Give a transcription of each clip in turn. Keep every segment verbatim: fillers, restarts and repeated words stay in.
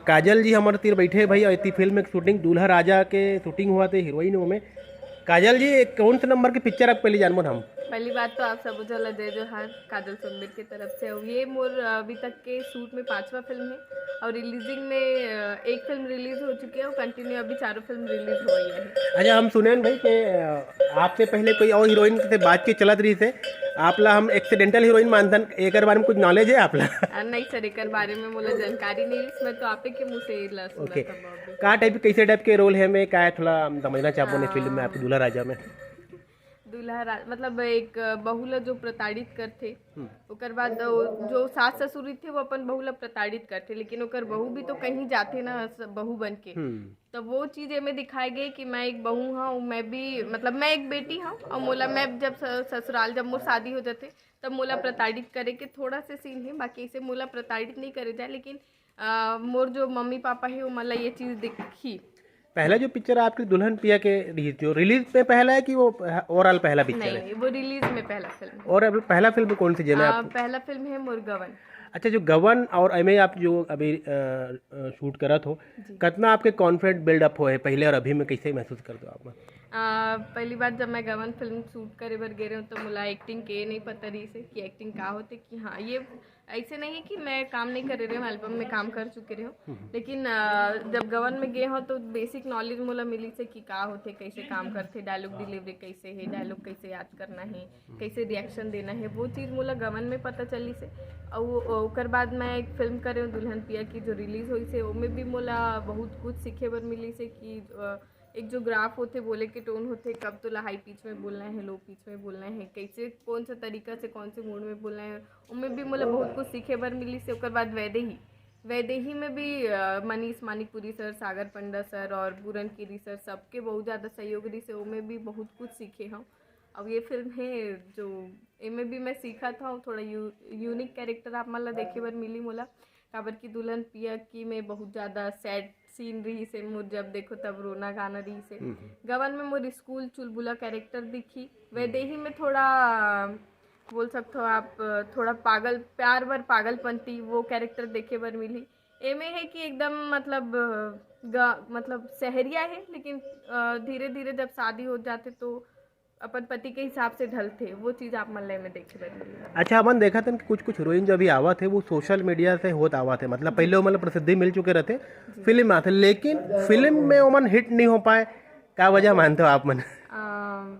काजल जी हमर तीर बैठे हे भाई, अउ एती फिल्म के शूटिंग, दूल्हा राजा के शूटिंग होवत हे, हीरोइन ओमे। काजल जी, एक कौन से नंबर के पिक्चर आप पहली जानबो हम? पहली बात तो आप सब झन ला जय जोहार काजल संदीप के तरफ से। और ये मोर अभी तक के शूट में पांचवा फिल्म है और रिलीजिंग में अ, एक फिल्म रिलीज हो चुकी है और कंटिन्यू अभी चारों फिल्म रिलीज हो रही है। अच्छा, हम सुने हन भाई कि अ, आपसे पहले कोई और हीरोइन से बातचीत चलत रही से, आप ला हम एक्सीडेंटल हीरोइन मानथन, एकर बारे में कुछ नॉलेज है आप ला? अ, नहीं सर, एकर बारे में मोला जानकारी नहीं, इसमें तो आपे के मुंह से ही ला सुना ओके। था बाबू। का टाइप, कैसे टाइप के रोल है में, का है, थोड़ा हम समझना चाहबो ने फिल्म में आपके दूल्हा राजा में। दूल्हा रा-, मतलब एक बहू ला जो प्रताड़ित करथे, ओकर बाद जो सास ससुर रहिथे वो अपन बहू ला प्रताड़ित करथे, लेकिन ओकर बहू भी तो कहीं जाथे ना स-, बहू बन के। हम्म। तो वो चीज एमे दिखाए गए कि मैं एक बहू हूँ, मैं भी, मतलब मैं एक बेटी हूँ और मोला, मैं जब स-, ससुराल, जब मोर शादी हो जाथे तब मोला प्रताड़ित करे के थोड़ा से सीन है, बाकी इसे मोला प्रताड़ित नहीं करे जाए, लेकिन अ, मोर जो मम्मी पापा है वो मला ये चीज दिखी। पहला जो पिक्चर आपके दुल्हन पिया के रिलीज, जो रिलीज में पहला है कि वो ओवरऑल पहला पिक्चर है? नहीं, वो रिलीज में पहला फिल्म है। और अब पहला फिल्म कौन सी, जेमे अ, आप? पहला फिल्म है मोर गवन। अच्छा, जो गवन और एमे आप जो अभी अ, अ, शूट करत हो, जी। कितना आपके कॉन्फिडेंट बिल्डअप होए पहले और अभी में, कैसे महसूस करते हो आप? अ, पहली बार जब मैं गवन फिल्म शूट करे बर गे रहे हूँ तो मोला एक्टिंग के नहीं पता रही से कि एक्टिंग का होते, कि हाँ ये ऐसे नहीं है कि मैं काम नहीं करे रहे हूँ, एल्बम में काम कर चुके रहे हूँ, लेकिन अ, जब गवन में गे हूँ तो बेसिक नॉलेज मोला मिली से कि का होते, कैसे काम करते, डायलॉग डिलीवरी कैसे है, डायलॉग कैसे याद करना है, कैसे रिएक्शन देना है, वो चीज़ मोला गवन में पता चली से। और ओकर बाद मैं एक फिल्म करे हूँ दुल्हन पिया की, जो रिलीज हुई से, ओमे भी मोला बहुत कुछ सीखे बर मिली से कि अ, एक जो ग्राफ होते, बोले के टोन होते, कब तोला हाई पिच में बोलना है, लो पिच में बोलना है, कैसे, कौन सा तरीका से, कौन से मूड में बोलना है, ओमे भी मोला बहुत कुछ सीखे बर मिली से। ओकर बाद वैदेही, वैदेही में भी अ, मनीष मानिकपुरी सर, सागर पंडा सर और पूरन कीरी सर, सबके बहुत ज़्यादा सहयोग रही से, ओमे भी बहुत कुछ सीखे हूँ। अब ये फिल्म है जो एमे भी मैं सीखा था, थोड़ा यू, यूनिक कैरेक्टर आप मन ला देखे बर मिली मोला, काबर की दुल्हन पिया की में बहुत ज़्यादा सैड सीन रही से, मोर जब देखो तब रोना गाना रही से। गवन में मोर स्कूल चुलबुला कैरेक्टर दिखी, वैदेही में थोड़ा बोल सकते हो आप, थोड़ा पागल, प्यार बर पागलपंती वो कैरेक्टर देखे बर मिली। एमे है कि एकदम मतलब ग, मतलब शहरिया है, लेकिन धीरे धीरे जब शादी हो जाते तो अपन पति के हिसाब से ढलथे, वो चीज आप मन ला एमे देखे बर मिली। अच्छा, हमन देखत हन कि कुछ कुछ हीरोइन जो अभी आवत है वो सोशल मीडिया से होत आवत है, मतलब पहले ओमन ला प्रसिद्धि मिल चुके रहते, फिल्म आते, लेकिन फिल्म में ओमन हिट नहीं हो पाए, का वजह मानते हो आप मन? अम,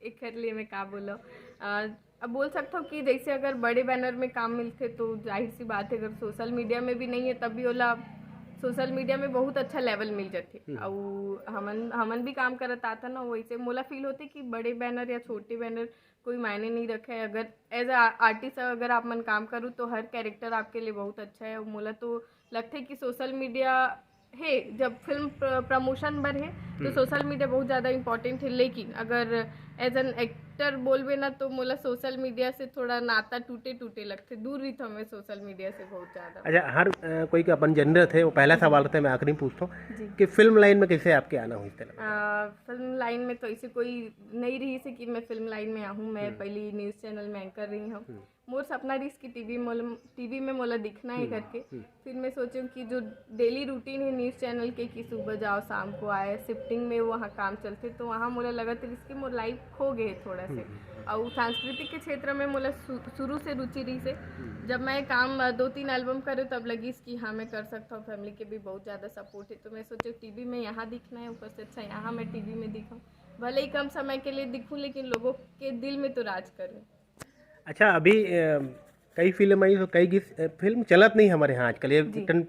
एकर लिए मैं का बोलो, अ, अब बोल सकता हूँ कि जैसे अगर बड़े बैनर में काम मिलते तो जाहिर सी बात है, अगर सोशल मीडिया में भी नहीं है तब भी ओला सोशल मीडिया में बहुत अच्छा लेवल मिल जाते। और हमन हमन भी काम करत आता ना, वैसे मोला फील होते कि बड़े बैनर या छोटे बैनर कोई मायने नहीं रखे। अगर एज अ आर्टिस्ट अगर आप मन काम करूँ तो हर कैरेक्टर आपके लिए बहुत अच्छा है। मोला तो लगते कि सोशल मीडिया है, जब फिल्म प्रमोशन बर है तो सोशल मीडिया बहुत ज़्यादा इंपॉर्टेंट है, लेकिन अगर एज एन एक्टर बोलबे ना तो मोला सोशल मीडिया से थोड़ा नाता टूटे टूटे लगते, दूर रही था मैं सोशल मीडिया से बहुत ज़्यादा। अच्छा, हर अ, कोई के अपन जनर थे, वो पहला सवाल रहता है, मैं आखिरी में पूछता हूँ कि फिल्म लाइन में कैसे आपके आना हुई इस तरह? फिल्म लाइन में तो ऐसे कोई नहीं रही से कि मैं फिल्म लाइन में आऊँ। मैं पहली न्यूज़ चैनल में एंकर रही हूँ। मोर सपना रही कि टीवी मोल टीवी में मोला दिखना है करके। फिर मैं सोचे कि जो डेली रूटीन है न्यूज़ चैनल के कि सुबह जाओ शाम को आए, शिफ्टिंग में वहाँ काम चलते, तो वहाँ मोला लगत रही कि मोर लाइफ खो गए थोड़ा से। और सांस्कृतिक के क्षेत्र में मोला शु- शुरू से रुचि रही से। जब मैं काम अ, दो तीन एल्बम करे तब लगी कि हाँ मैं कर सकता हूँ, फैमिली के भी बहुत ज़्यादा सपोर्ट है, तो मैं सोचे टीवी में यहाँ दिखना है, ऊपर से अच्छा यहाँ मैं टीवी में दिखूँ, भले ही कम समय के लिए दिखूँ लेकिन लोगों के दिल में तो राज करूँ। अच्छा, अभी अ, कई फिल्म आई तो कई गीत, अ, फिल्म चलत नहीं हमारे यहाँ आजकल, ये जी। टन-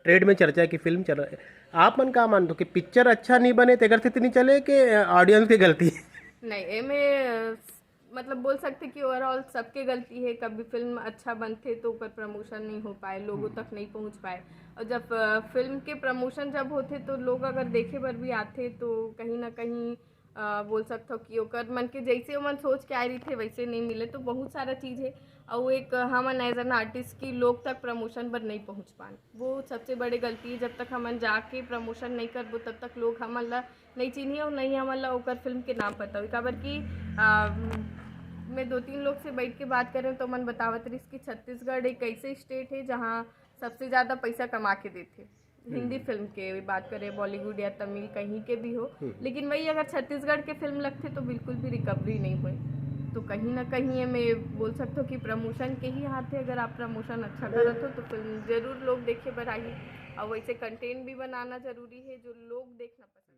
ट्रेड में चर्चा है कि फिल्म चल रहा है। आप मन का मानते हो कि पिक्चर अच्छा नहीं बने तो अगर से इतनी चले कि ऑडियंस की गलती है? नहीं, एमे अ, मतलब बोल सकते कि ओवरऑल सबके गलती है। कभी फिल्म अच्छा बनते तो ओकर प्रमोशन नहीं हो पाए, लोगों तक नहीं पहुंच पाए। और जब अ, फिल्म के प्रमोशन जब होते तो लोग अगर देखे बर भी आते तो कहीं ना कहीं अ, बोल सकते हो कि ओकर मन के जैसे ओमन सोच के आए रही थे वैसे नहीं मिले, तो बहुत सारा चीज़ है। और एक अ, हमन एज एन आर्टिस्ट की लोग तक प्रमोशन बर नहीं पहुंच पान, वो सबसे बड़े गलती है। जब तक हमन जाके प्रमोशन नहीं करबो तब तक लोग हमन ला नहीं चिन्ही और नहीं हमन ला ओकर फिल्म के नाम पता होई। काबर कि अ, मैं दो तीन लोग से बैठ के बात करें तो मन बतावत रहिस कि छत्तीसगढ़ एक ऐसे स्टेट है जहाँ सबसे ज्यादा पैसा कमा के देथे हिंदी फिल्म के, बात करें बॉलीवुड या तमिल, कहीं के भी हो। लेकिन वही अगर छत्तीसगढ़ के फिल्म लगथे तो बिल्कुल भी रिकवरी नहीं होए। तो कहीं ना कहीं ये मैं बोल सकता हूँ कि प्रमोशन के ही हाथ है। अगर आप प्रमोशन अच्छा करत हो तो फिल्म जरूर लोग देखे बर आही। और वैसे कंटेंट भी बनाना जरूरी है जो लोग देखना पसंद